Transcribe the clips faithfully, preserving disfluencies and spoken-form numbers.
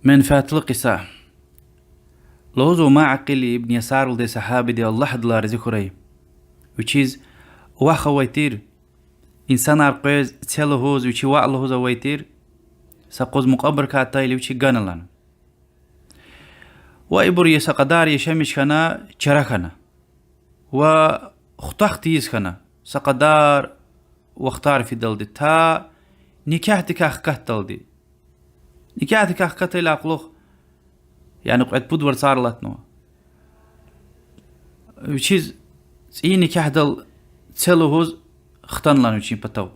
Менфятлу кьиса. Лугьузва Маъкъил ибн Ясар лугьудай сагьабиди, Аллагь адалай рази хьурай. Вичиз вах авай тир, инсанар къвез це лугьуз, вичи ваъ лугьуз авай тир, са къуз мукьвабурукай атайла вичи гана лагьана. Ва ибур са кьадар яшамиш хьана, чара хьана. Ва хутах тийиз хьана, са кьадар вахтар фидалди, та никягьдикай хкатдалди. Никягьдикай хкатайла кьулухъ, яни кьвед-пуд варцар алатнава. Вичиз цӀийи никягьдал це лугьуз хтана лагьана вичин патав.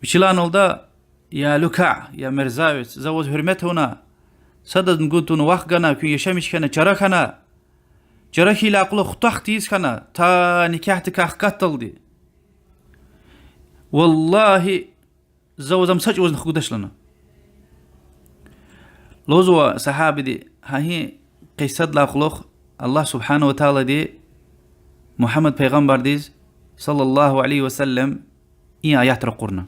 Вичи лагьаналда: я лукаъ, я мерзавец, за ваз гьуьрмет авуна, садазни гун тавуна вах гана, куьн яшамиш хьана, чара хьана. Чара хьайила кьулухъ хутах тийиз хьана, та никягьдикай хкатдалди. Валлагьи, за ваз ам са чӀавузни хгудач лагьана. Лугьузва сагьабиди, гьа и кьисадилай кьулухъ Аллагь سبحانه وتعالىди Мугьаммад пайгъамбардиз, صلى الله عليه وسلم, и аят ракъурна: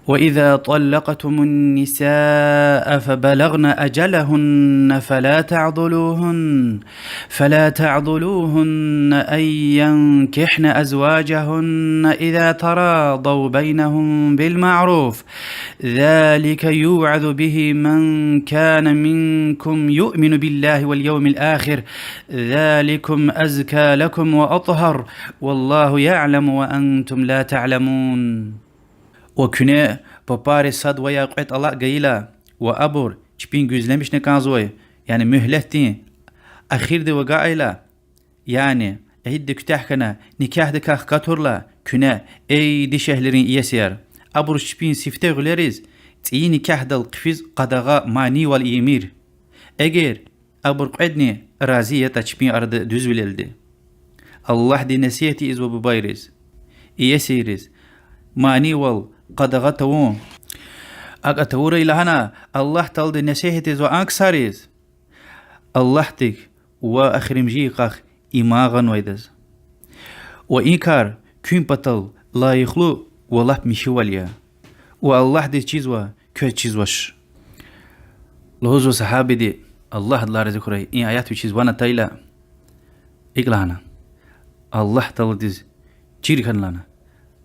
وإذا طلقتم النساء فبلغن أجلهن فلا تعضلوهن، فلا تعضلوهن أن ينكحن أزواجهن إذا تراضوا بينهم بالمعروف، ذلك يوعظ به من كان منكم يؤمن بالله واليوم الآخر، ذلكم أزكى لكم وأطهر، والله يعلم وأنتم لا تعلمون. Ва куьне папариз сад ва я кьве тӀалакь гайила, ва абур чпин гуьзлемишна кӀанзавай, яни муьгьлетдин эхирдив агакьайла, яни идда куьтягь хьана, никягьдикай хкатурла, куьне, эй дишегьлийрин иесияр, абуруз чпин сифте гъуьлериз цӀийи никягьдал хъфиз къадагъа, манийвал ийимир, эгер абур кьведни рази ятӀа чпин арада дуьзвилелди. Аллагьди насигьат ийизва бубайриз, иесийриз манийвал къадагъа тавун. АкӀ тавурай лагьана, Аллагь Таалади насигьат ийизва а ксариз Аллагьдик ва эхиримжи йикъахъ иман гъанвайдаз. Ва и кар куьн патал лайихлу ва лап михьивал я. Ва Аллагьдиз чизва, квез чизвач. Лугьузва сагьабиди, Аллагь адалай рази хьурай, и аят вичиз ван атайла, икӀ лагьана: Аллагь Тааладиз чир хьана лагьана,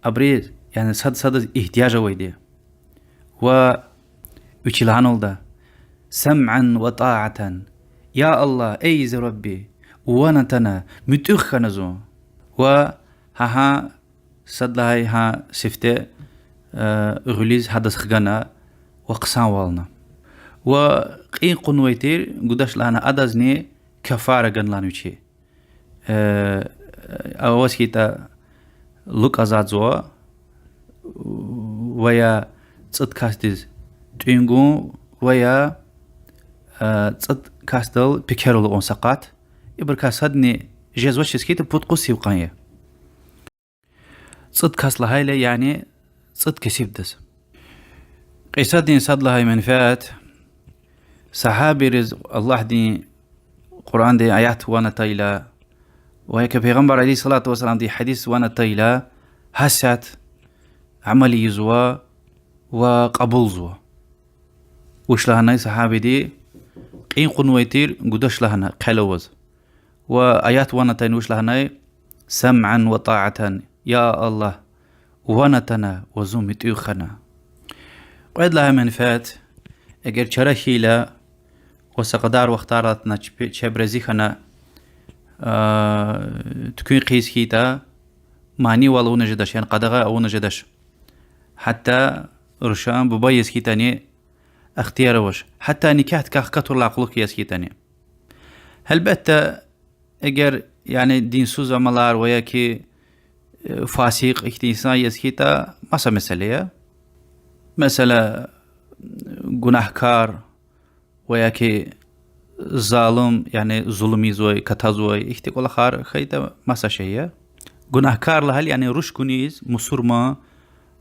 абуруз, яни сад садаз игьтияж авайди. Ва вичи лагьаналда: سمعا وطاعة. Я Аллагь, эй зи Рабби, ван атана, муьтӀуьгъ хьана зун. Ва гьа-гьа сад лагьай гьа сифте, э, гъуьлуьз гьадаз хгана ва хъсанвална. Ва кьин кьунвай тир, гудач лагьана, адазни кафара гана лагьана вичи. Э, аваз хьайитӀа лукӀ азадзава, ва я цӀуд касдиз тӀуьн гун, ва я, э, цӀуд касдал пекер алукӀун са къат. Ибурукай садни жезвачиз хьайитӀа пуд-къуз сив кьван я. ЦӀуд кас лагьайла, яни цӀуд кесибдиз. Кьисадин сад лагьай менфят: сагьабийриз Аллагьдин Къуръандин аят ван атайла, ва яки Пайгъамбар عليه الصلاة والسلامдин гьадис ван атайла, гьасятда амал ийизва ва кьабулзава. Вуч лагьанай сагьабиди? Кьин кьунвай тир, гудач лагьана хъел аваз. Ва аят ван атайла вуч лагьанай? سمعا وطاعة. Я Аллагь, ван атана ва зун муьтӀуьгъ хьана. Кьвед лагьай менфят: эгер чара хьайила ва са кьадар вахтар алатна, чеб-, чеб рази хьана, а, туькӀуьр хъийиз хьайитӀа, манийвал авуна жедач, яни къадагъа авуна жедач. Гьатта рушан буба яз хьайитӀани ихтияр авач, гьатта никягьдикай хкатурла кьулухъ яз хьайитӀани. Гьелбетда, эгер, яни, динсуз амалар ва яки, э, фасикь ихьтин инсан яз хьайитӀа, маса месэла я. Месела, гунагькар ва яки залум, яни зулум ийизвай, катазвай, ихьтин кӀвалахар хьайитӀа, маса шей я. Гунагькар лагьайла, яни руш гуниз, мусурман,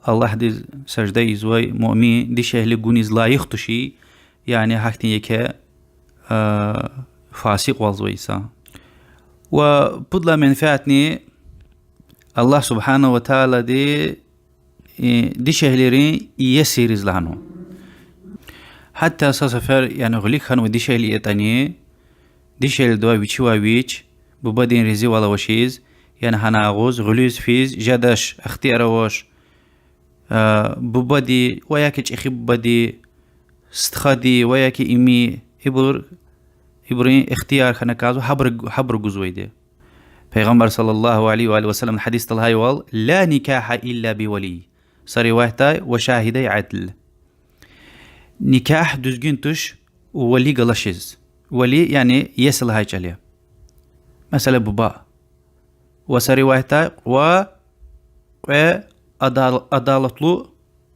Аллагьдиз сажда ийизвай муъмин, дишегьли гуниз лайих тушир, яни гьахьтин еке, а, фасикьвалзавай инсан. Ва пуд лагьай менфятни: Аллагь سبحانه وتعالىди, э, дишегьлийрин иесийриз лагьанва. Гьатта са сефер, яни гъуьлуьк хьанвай дишегьли ятӀани, дишегьлидивай вичивай вич, бубадин разивал авачиз, яни гьана агъуз гъуьлуьз физ жедач, ихтияр авач, а, бубади ва яки чӀехи бубади, стхади ва яки ими, ибур, ибурун ихтияр хьана кӀанзава гьабур, гьабур гузвайди. Пайгъамбар صلى الله عليه وآله وسلم гьадисда лагьайвал: لا نكاح إلا بولي. Са риваятда: وشاهدي عدل. Никягь дуьзгуьн туш вали галачиз. Вали, яни иеси лагьай чӀал я. Месела, буба. Ва са риваятда: ва кьве адал-, адалатлу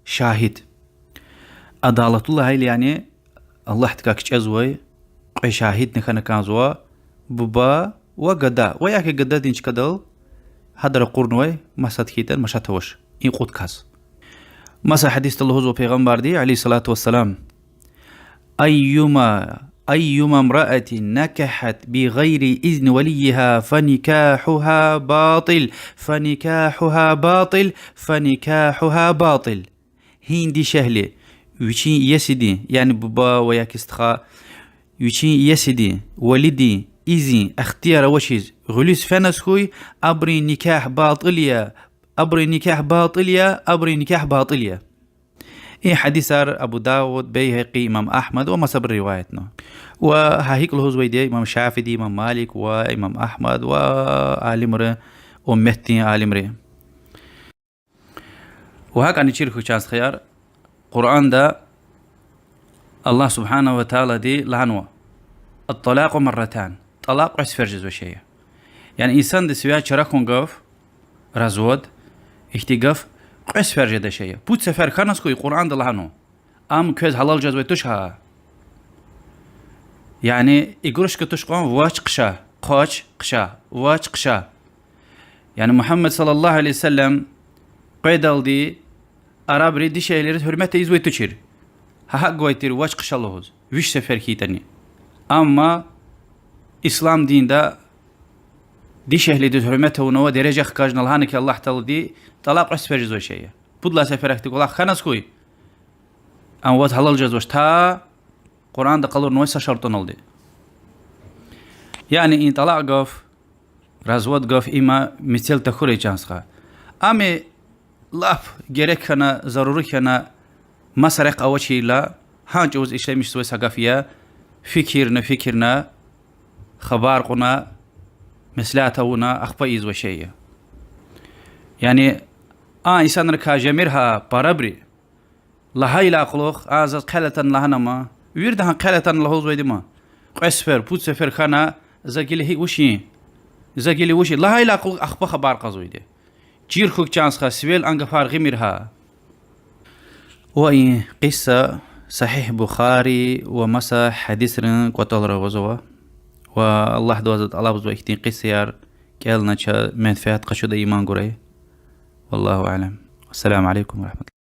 шагьид. Адалатлу лагьайла, яни Аллагьдикай кичӀезвай кьве шагьидни хьана кӀанзава, буба ва гада, ва яки гададин чкадал гьада ракъурнавай масад хьайитӀани машат авач и кьуд кас. Маса гьадисда лугьузва Пайгъамбарди, عليه الصلاة والسلام: أيما، أيما امرأة نكحت بغير إذن وليها فنكاحها باطل، فنكاحها باطل، فنكاحها باطل. Гьи дишегьли вичин иесидин, яни буба ва яки стха, вичин иесидин, валидин изин, ихтияр авачиз гъуьлуьз феназ хьуй, абурун никягь батӀил я, абурун никягь батӀил я, абурун никягь батӀил я. И гьадисар Абу Давуд, Байгьакьи, имам Агьмад ва масабуру риваятнава. Ва гьа гьикӀ лугьузвайди я имам Шафииди, имам Малик ва имам Агьмад ва алимри, умметдин алимри. Ва гьакӀни чир хьухь, чан стхаяр, Къуръанда Аллагь سبحانه وتعالىди лагьанва: الطلاق مرتان, тӀалакь кьве сефер жезвай шей я. Яни инсандиз сивяй чара хьун гаф, развод, ихьтин гаф кьве сефер жедай шей я. Пуд сефер хьаназ хьуй, Къуръанда лагьанва. Ам квез гьалал жезвай туш гьа. Яни игрушка туш кьван: вач, хъша, къвач, хъша, вач, хъша. Яни Мугьаммад صلى الله عليه وسلم къведалди арабри дишегьлийриз гьуьрмет ийизвай тушир. Гьа гьакӀ гвай тир вач, хъша лугьуз, виш сефер хьайитӀани. Амма ислам динда дишегьлидиз гьуьрмет авунва, дережа хкажна, лагьана хьи Аллагь Таалади, тӀалакь кьве сефер жезвай шей я. Пуд лагьай сефердихъ кӀвалах хьаназ хьуй, ам ваз гьалал жезвач, та Къуръанда къалурнавай са шартӀуналди. Яни и тӀалакь гаф, развод гаф има мецел тахьурай, чан стха. Ам лап герек хьана, зарури хьана, маса рехъ авачирла, гьа чӀавуз ишлемишзавай са гаф я, фикирна, фикирна, хабар кьуна, меслят авуна, ахпа ийизвай шей я. Яни а инсанрикай жемир гьа парабри, лагьайла кьулухъ, а заз хъел атана лагьана ма, вирида гьа хъел атана лугьузвайди ма. Кьве сефер, пуд сефер хьана, за гила гьикӀ вучин, за гила вучин лагьайла кьулухъ ахпа хабар кьазвайди. Чир хьухь, чан стха, сивел а гафар гъимир гьа. Ва и къиса Сагьигь Бухари ва маса гьадисрин кӀватӀалра авазва. Ва Аллагьдивай за тӀалабзава ихьтин къисаяр кӀелна чаз менфят къачуда иман гурай. والله أعلم. السلام عليكم ورحمة الله.